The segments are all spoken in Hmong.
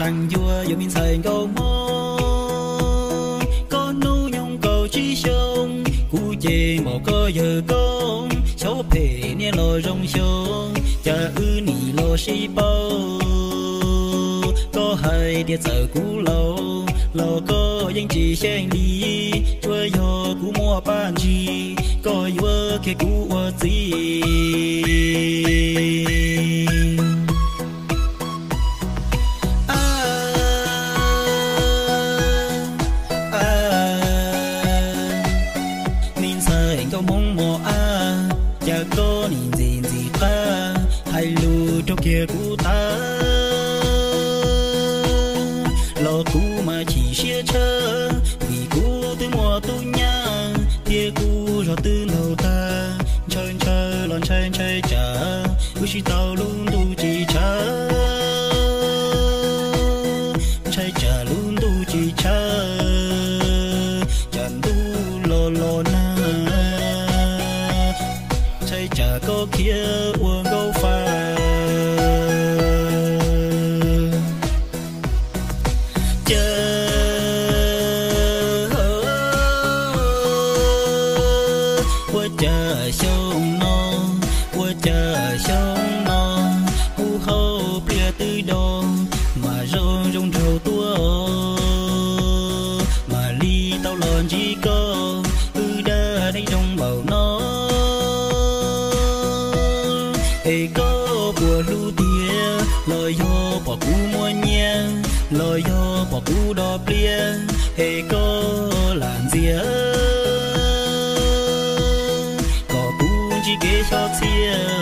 Ncua yuav me ntxhais nkauj hmoob, koj hnub nyoog kaum tsib xyoos, kuv ces npaum koj yawg koob, xyov phem niaj los zoo xyoo, cas wb nim los sib paub. Koj hais tias txawm kuv laus los koj yeej tsis xyeej li, tsuav yog kuv muaj paj ntsig, koj yuav kiag kuv ua txiv. Me ntxhais nkauj hmoob mos ab, cas koj nim ntxim ntxim qab hais lus raug kiag kuv tag, los kuv mas chim siab tshaj, vim kuv twb muaj tub nyab thiab kuv zog twb ntaug tag. Ntshaw ntshaw los ntshai ntshai tsam wb sib tau lub ntuj tsis tshav, ntshai tsam lub ntuj tsis tshav, tsam ntuj los los nag, ntshai tsam koj khiav ua nkauj faj. Cas ua cas xyoo no, ua cas xyoo no, kuv hauv pliaj twb do, mas zoo zoo nraug tuaj, mas li tau los ntsib koj, wb dab neeg zoo npaum no. Es koj puas hlub tiag, los yog pom kuv muaj nyiaj, los yog pom kuv do pliaj, es koj lam ntxias kom kuv ntsib kev xyov txhiaj.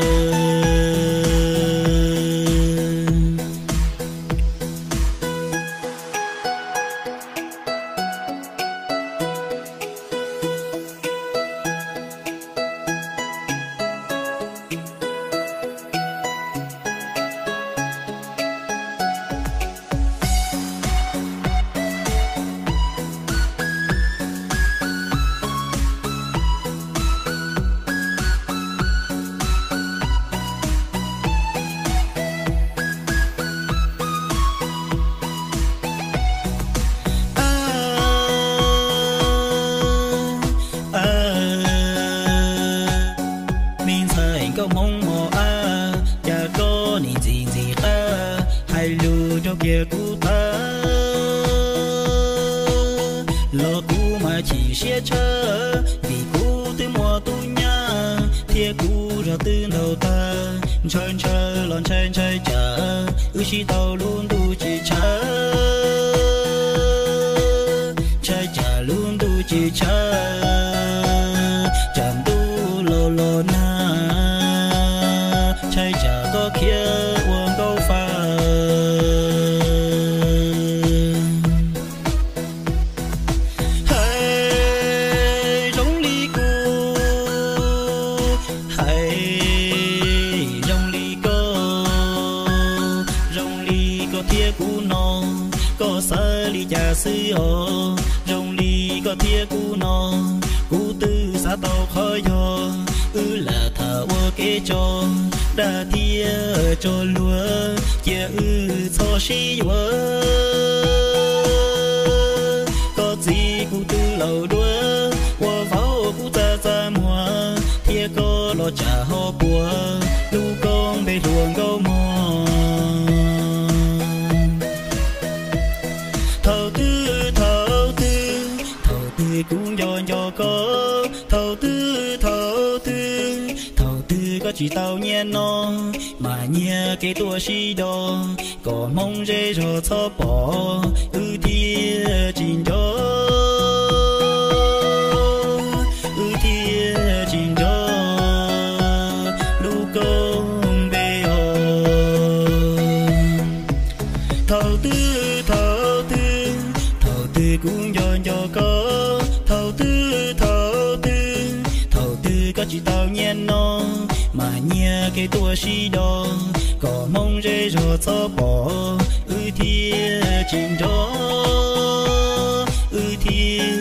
Me ntxhais nkauj hmoob mos ab, cas koj nim ntxim ntxim qab hais lus raug kiag kuv tag, los kuv mas chim siab tshaj, vim kuv twb muaj tub nyab thiab kuv zog twb ntaug tag. Ntshaw ntshaw los ntshai ntshai tsam wb sib tau lub ntuj tsis tshav, ntshai tsam lub ntuj tsis tshav, tsam ntuj los los nag, ntshai tsam koj khiav ua nkauj faj. Hais zoo li kuv, hais zoo li koj, zoo li koj thiab kuv no, koj xav li cas xwb os. Zoo li koj thiab kuv no, kuv twb xav tau qhov yog, wb lam tham ua kev tso, dag thiab tso luag, cia wb txhob sib yuav. Koj txiv kuv twb laus duab, ua vauv kuv txaj txaj muag, thiab koj los tsam ho puas lub koob npe hluas nkauj mog. Thaum twg thaum twg, thaum twg kuv nco nco koj, thaum twg thaum twg, thaum twg koj tsis tau nyiaj no, mas nyiag kev tuaj sib do, kom hmoob zej zog txhob pom, wb thiaj tsis nrov, wb thiaj tsis nrov lub koob npe os. Thaum twg thaum twg, thaum twg kuv nco nco koj, thaum twg thaum twg, thaum twg koj tsis tau nyiaj no, mas nyiag kev tuaj sib do, kom hmoob zej zog txhob pom, wb thiaj tsis nrov, wb thiaj